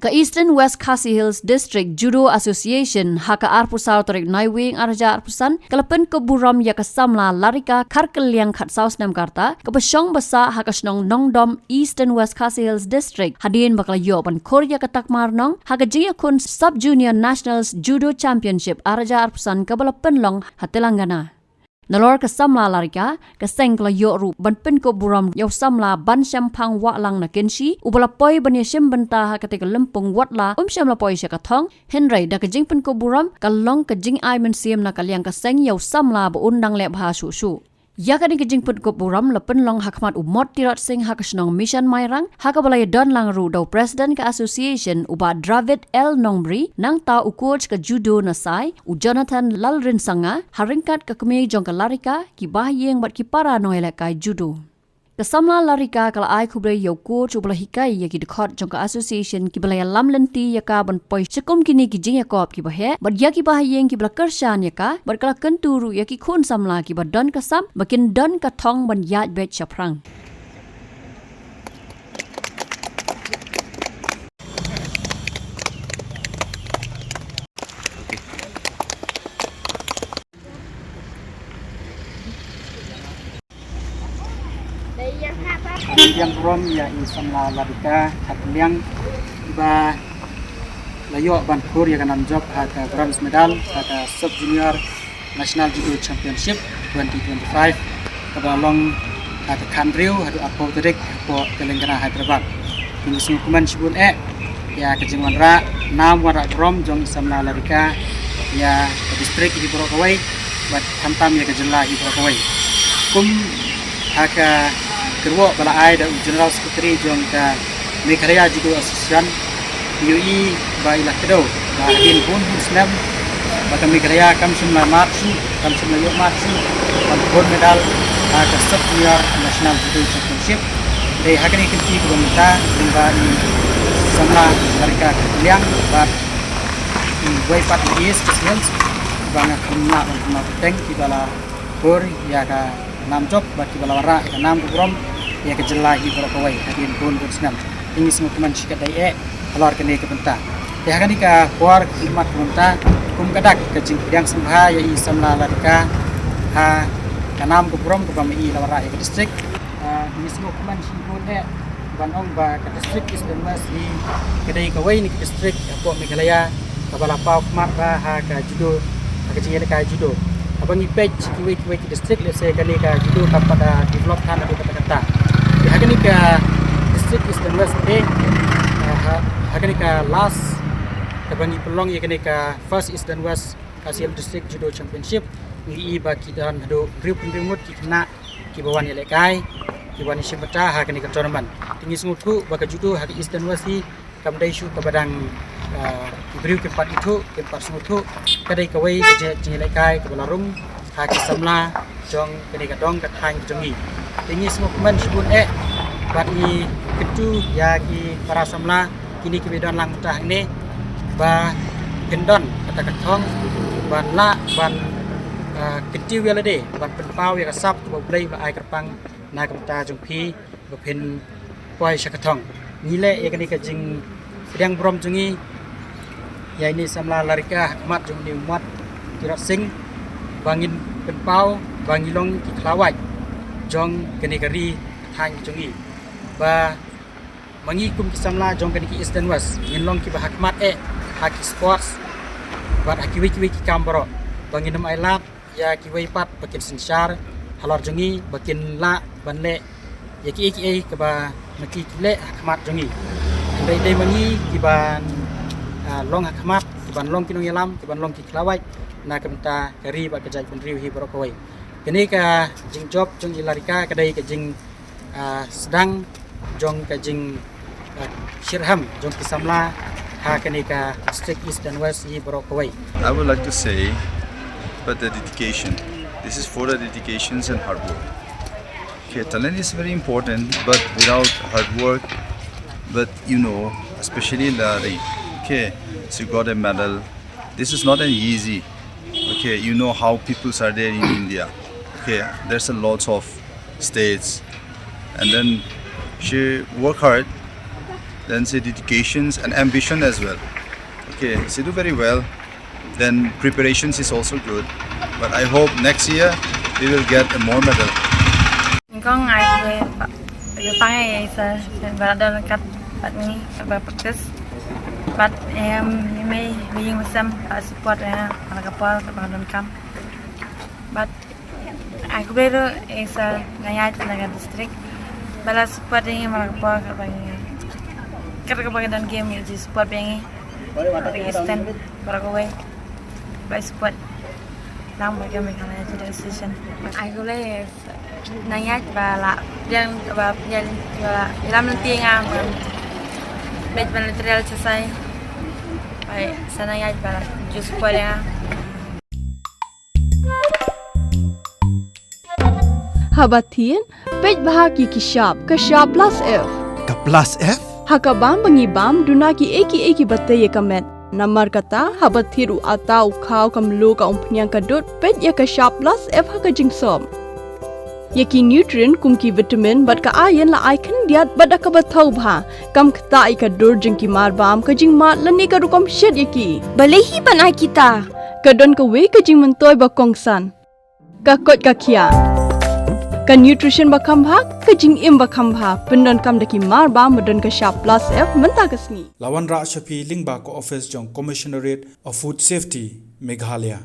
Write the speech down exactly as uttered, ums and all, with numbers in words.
Ka Eastern West Khasi Hills District Judo Association ha ka arphew saw tarik Naiwieng arhajar arphew san ka la pynkup burom ïa ka samla Larika Kharkylliang khatsaw snem karta kaba shong basah ha ka shnong Nongdom, Eastern West Khasi Hills District, hadien ba ka la ïoh ban khur ïa ka takma rnong ha ka jingïakhun Sub Junior Nationals Judo Championship arhajar arphew san kaba la pynlong ha Telangana. Nalor ka samla Larika, ka seng ka la ïoh ruh ban pynkup burom ïa u samla Banshemphang Wahlang na Kynshi, uba la poi ban ïashim bynta ha kata ka lympung wat la um shym la poi sha ka thong, hynrei da ka jingpynkup burom ka long ka jingai mynsiem na ka liang ka seng ïa u samla ba un dang leh bha shuh shuh. Ïa kane ka jingpynkup burom la pynlong ha khmat u Mot Tirot Singh ha ka shnong Mission Mairang, ha kaba la ïadon lang ruh da u President ka Association u Bah Dravid L Nongbri, nangta u coach ka judo na Sai, u Jonathan Lalrinsanga, ha ryngkat ka kmie jong ka Larika, ki bahaïing bad ki para nongïalehkai judo. Ka samla Larika ka la ai khublei ïa u coach uba la hikai ïa ki dkhot jong ka association kiba la ïalam lynti ïa ka ban poi sha kum kine ki jingïakop kiba heh, bad ïa ki bahaïing kiba la kyrshan ïa ka, bad ka la kyntu ruh ïa ki khun samla kiba don ka sap ba kin don ka thong ban ïaid beit shaphrang. Pdiang burom ïa i samla Larika Kharkylliang ba la ïoh ban khur ïa ka nam jop ha ka bronze medal ha ka Sub Junior National Judo Championship twenty twenty-five kaba long ha ka khathynriew haduh arphew tarik hapoh Telangana, Hyderabad. Ngi sngewkmen shibun eh ïa ka jingwanrah nam wanrah burom jong i samla Larika ïa ka district hi baroh kawei bad khamtam ïa ka jylla hi baroh kawei. Kum ha ka kyrwoh ba la ai da u General Secretary jong ka Meghalaya Judo Association, ngi ïohi ba i la kdew ba hadien bun bun snem ba ka Meghalaya kam shym la mad shuh, kam shym la ïoh mad shuh ban khur medal ha ka Sub Junior National Judo Championship. Dei ha kane ka kynti kaba mynta lyngba i samla Larika Kharkylliang bad iwei pat i East Khasi Hills ba nga kham lah ban kynmaw kyrteng kiba la khur ïa ka nam jop bad kiba la wanrah ïa ka nam ka burom ïa ka jylla hi baroh kawei hadien bun bun snem. Te ngi sngewkmen shikatdei eh halor kane ka bynta. Te ha kane ka por ka khmat ka bynta kum ka dak ka jingpdiang sngewbha ïa i samla Larika ha ka nam ka burom kaba ma i la wanrah ïa ka district. Ah, ngi sngewkmen shibun eh ban ong ba ka district East and West hi ka dei kawei na ki district hapoh Meghalaya kaba la paw khmat bha ha ka judo, ha ka jingïalehkai judo. Haba ngi peit kiwei kiwei ki district, lehse kane ka judo kam pat da develop than haduh katta katta. Te ha kane ka district East and West te, ah, ha, ha kane ka last kaba ngi pynlong ïa kane ka first East and West Khasi Hills District Judo Championship, ngi i ba ki don haduh hynriew phew hynriew ngut ki khynnah kiba wan ïalehkai, kiba wan ïashim bynta ha kane ka tournament. Te ngi sngewthuh ba ka judo ha ka East and West hi kam dei shuh kaba dang, ah, ki briew kim pat ithuh, kim pat sngewthuh. Ka dei kawei ka jing, jingïalehkai kaba la rung ha ki samla jong kane ka dong ka thaiñ ka jong ngi. Te ngi sngewkmen shibun eh bad ngi kyntu ïa ki para samla kine kiba don lang mynta hangne ba kin don kata ka thong ban lah ban, ah, kyntiew ïa lade ban pynpaw ïa ka sap kaba U Blei u la ai kyrpang na ka bynta jong phi ba phin poi sha ka thong. Ngi leh ïa kane ka jingpdiang burom jong ngi ïa ine i samla Larika ha khmat jong ine u Mot Tirot Singh ba ngin pynpaw ba ngi long ki khlawait jong kane ka ri ka thaiñ jong ngi. Ba ma ngi kum ki samla jong kane ka East and West ngin long kiba ha khmat eh ha ki sports bad ha kiwei kiwei ki kam baroh ba ngin ym ailad ïa kiwei pat ba kin synshar halor jong ngi ba kin lah ban leh ïa kiei kiei kaba ma ki ki leh ha khmat jong ngi. Hynrei dei ma ngi kiban, ah, long ha khmat, kiban long ki nongïalam, kiban long ki khlawait na ka bynta ka ri bad ka jaitbynriew hi baroh kawei. Kane ka jingjop jong i Larika ka dei ka jing, ah, sdang jong ka jing, ah, shitrhem jong ki samla ha kane ka district East and West hi baroh kawei. I would like to say, but the dedication. This is for the dedications and hard work. Okay, talent is very important, but without hard work, but you know, especially in the ring, okay, so you got a medal. This is not an easy. Okay, you know how peoples are there in India. Okay, there's a lots of states, and then she work hard. Then say dedications and ambition as well. Okay, so they do very well. Then preparations is also good. But I hope next year we will get a more medal. Nyngkong ai khublei ba ïa pang ïa sa ba la don kat bad ngi ba practice. Bad em ni mei ïing sem ba support ïa nga ba la ka por ba don kam. Bad ai khublei ruh ïa sa nang ïaid na ka district ba la support ïa ngi ba la ka por ba ngi kat ka ba ka don game ngi ji support ïa ngi. Ba ki stand ba la ka wei ba support. Nang ba ka Meghalaya Judo Association. Ai khublei nang ïaid ba la biang ba biang ba la ïalam lynti nga ba bej ban material chasai. Ai sa nang ïaid ba la ju support ïa nga. Haba thied, peit bha ki ki shap, ka shap plus F. Ka plus F? Ha ka bam ba ngi bam, duna ki ei ki ei ki ba tei ïa ka met. Namar kata, haba thied u ata u khaw ka mluh ka umphniang ka dud, peit ïa ka shap plus F ha ka jingsop. Ïa ki nutrient kum ki vitamin bad ka iron la ai khyndiat bad da kaba thaw bha. Kam ktah ïa ka dur jong ki mar bam, ka jingmad lane ka rukom shet ïa ki. Balei hi ban ai kita? Ka don kawei ka jingmyntoi ba kongsan. Ka koit ka khiah. Ka nutrition ba kham bha, ka jingim ba kham bha. Pyndonkam da ki mar bam ba don ka shap plus F mynta ka sngi. La wanrah sha phi lyngba ka office jong Commissionerate of Food Safety, Meghalaya.